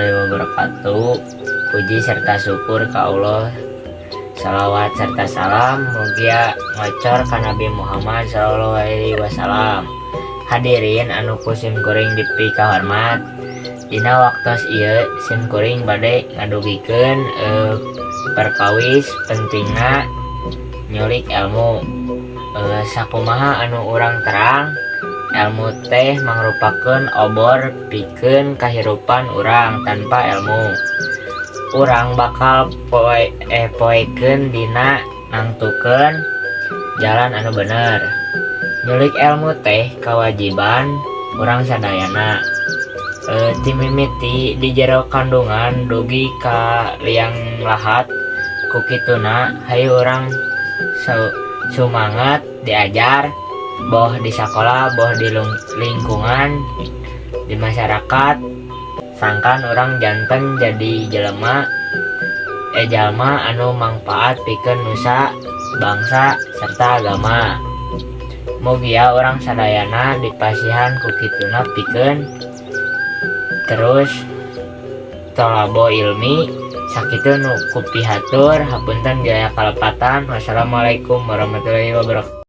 Warahmatullahi wabarakatuh. Puji serta syukur ka Allah. Salawat serta salam mugia ngocor ka Nabi Muhammad sallallahu alaihi wasallam. Hadirin anu ku sim kuring dipikahormat, dina waktos ieu sim kuring bade ngadugikeun perkawis pentingna nyulik ilmu. Sakumaha anu urang terang, ilmu teh mangrupakeun obor pikeun kahirupan urang. Tanpa ilmu, urang bakal poekeun dina nangtukeun jalan anu bener. Nyulik ilmu teh kawajiban urang sadayana ti mimiti di jero kandungan dugi ka liang lahat. Ku kituna, hayu urang sumanget diajar, boh di sakola, boh di lingkungan, di masyarakat, sangkan urang janten jadi jelema jalma anu mangpaat pikeun nusa, bangsa, serta agama. Mugia urang sadayana dipasihan ku kituna pikeun terus tolabul ilmi. Sakitu nu kupihatur, hapunten jaya kalepatan. Wassalamualaikum warahmatullahi wabarakatuh.